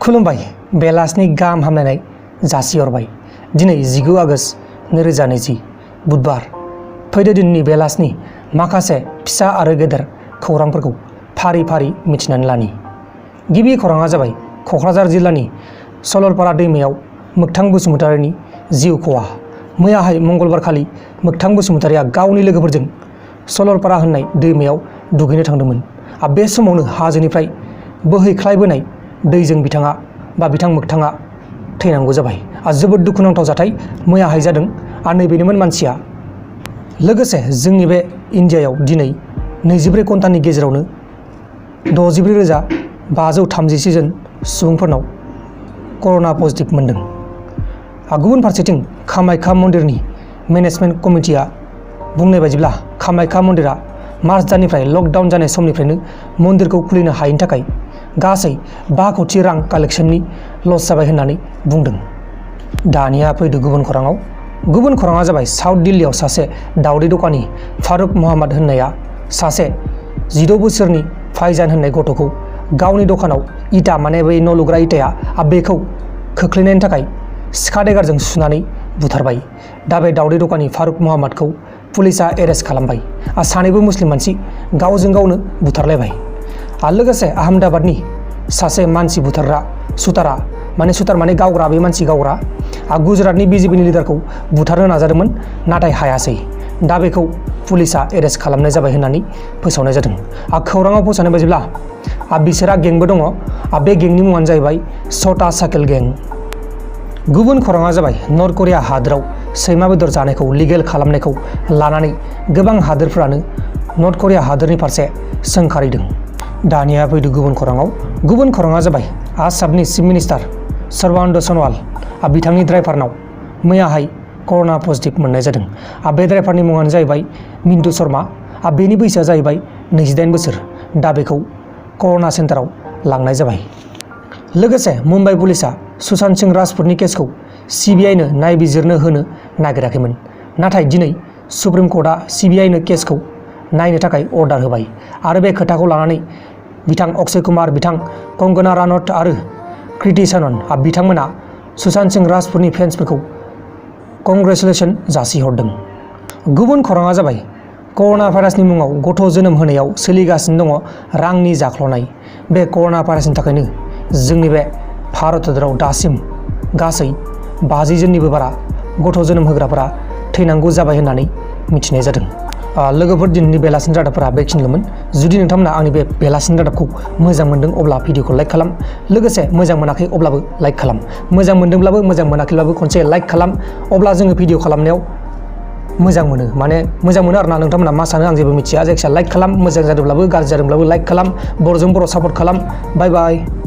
खुलुमबाय बेलासिनि गाहाम हामलायनाय जासिहरबाय। दिनै 19 आगष्ट 2020 बुधबार। फैदो दिननि बेलासिनि माखासे फिसा आरो गेदेर खौरांफोरखौ फारि फारि मिथिनानै लानि। गिबि खौराङा जाबाय क'क्राझार जिल्लानि सलरपारा दैमायाव मोगथां बसुमतारिनि जिउ खहा। मैयाहाय मंगलबारखालि मोगथां बसुमतारिया गावनि लोगोफोरजों सलरपारा होननाय दैमायाव दुगैनो थांदोंमोन। बे समावनो हाजोनिफ्राय बोहैख्लायबोनाय दैजों बिथां मोगथाङा थैनांगौ जाबाय। जोबोद दुखुनांथाव जाथाय मैयाहाय जादों। नैबेनोमोन मानसिया। लोगोसे जोंनि बे इन्डियायाव दिनै 24 घन्टानि गेजेरावनो 64,536 जन सुबुंफोरनाव कर'ना पजिटिभ मोनदों। गुबुन फारसेथिं कामाख्या मन्दिरनि मेनेजमेन्ट कमिटिया बुंनाय बायदिब्ला कामाख्या मन्दिरा मार्च दाननिफ्राय लकडाउन जानाय समनिफ्रायनो मन्दिरखौ खुलिनो हायैनि थाखाय गासै 5 कोटी रां कालेक्शननि लस जाबाय होननानै बुंदों। दानिया फैदो गुबुन खौराङाव। गुबुन खौराङा जाबाय साउथ दिल्लीयाव सासे दावदै दखानि फारुक महम्मद होननाया सासे 16 बोसोरनि फाइजान होननाय गथ'खौ गावनि दखानाव इटा माने बै न' लुग्रा इटाया बेखौ खोख्लैनायनि थाखाय सिखा देगारजों सुनानै बुथारबाय। दा बे दावदै दखानि फारुक महम्मदखौ पुलिसा एरेस्ट खालामबाय। सानैबो मुस्लिम मानसि गावजों गावनो बुथारलायबाय। लोगोसे आहमदाबादनि सासे मानसि बुथारग्रा सुथार माने गावग्रा, बे मानसि गावग्रा गुजरातनि बिजेपिनि लिडारखौ बुथारनो नाजादोंमोन, नाथाय हायासै। दा बेखौ पुलिसा एरेस्ट खालामनाय जाबाय होननानै फोसावनाय जादों। खौराङाव फोसावनाय बायदिब्ला बिसोरहा गेंबो दङ। बे गेंनि मुङानो जाहैबाय छोटा साइकेल गें। गुबुन खौराङा जाबाय नर्थ करिया हादोराव सैमा बेदर जानायखौ लिगेल खालामनायखौ लानानै गोबां हादोरफोरानो नर्थ करिया हादोरनि फारसे सोंखारिदों। दानिया फैदो गुबुन खौराङाव। गुबुन खौराङा जाबाय आसामनि चिफ मिनिस्टार सर्बानन्द सन'वाल बिथांनि ड्राइभारनाव मैयाहाय कर'ना पजिटिभ मोननाय जादों। बे ड्राइभारनि मुङानो जाहैबाय मिन्टु शर्मा। बेनि बैसोआ जाहैबाय 28 बोसोर। दा बेखौ कर'ना सेन्टाराव लांनाय जाबाय। लोगोसे मुम्बाइ पुलिसा सुशांत सिंह राजपुतनि केसखौ CBI नो नायबिजिरनो होनो नागिराखैमोन, नाथाय दिनै सुप्रिम कर्टआ CBI नो केसखौ नायनो थाखाय अर्डार होबाय। आरो बे खोथाखौ लानानै बिथां अक्षय कुमार, बिथां कंगना रानौत आरो कृति सेनन बिथांमोना सुशांत सिंह राजपुतनि फेन्सफोरखौ कंग्रेचुलेसन जासिहरदों। गुबुन खौराङा जाबाय कर'ना भाइरासनि मुङाव गथ' जोनोम होनायाव सोलिगासिनो दङ रांनि जाख्ल'नाय। बे कर'ना भाइरासनि थाखायनो जोंनि बे भारत हादराव दासिम गासै 50 जननिबो बारा गथ' जोनोम होग्राफोरा थैनांगौ जाबाय होननानै मिथिनाय जादों। लोगोफोर, दिनैनि बेलासिनि रादाबफोरा बेखिनिल'मोन। जुदि नोंथांमोना आंनि बे बेलासिनि रादाबखौ मोजां मोनदों अब्ला भिडिअखौ लाइक खालाम। लोगोसे मोजां मोनाखै अब्लाबो लाइक खालाम। मोजां मोनदोंब्लाबो मोजां मोनाखैब्लाबो खनसे लाइक खालाम। अब्ला जोङो भिडिअ खालामनायाव मोजां मोनो, माने मोजां मोनो आरोना। नोंथांमोना मा सानो आं जेबो मिथिया, जायखिजाया लाइक खालाम। मोजां जादोंब्लाबो गाज्रि जादोंब्लाबो लाइक खालाम। बर'जों बर' सापर्ट खालाम। बाय बाय।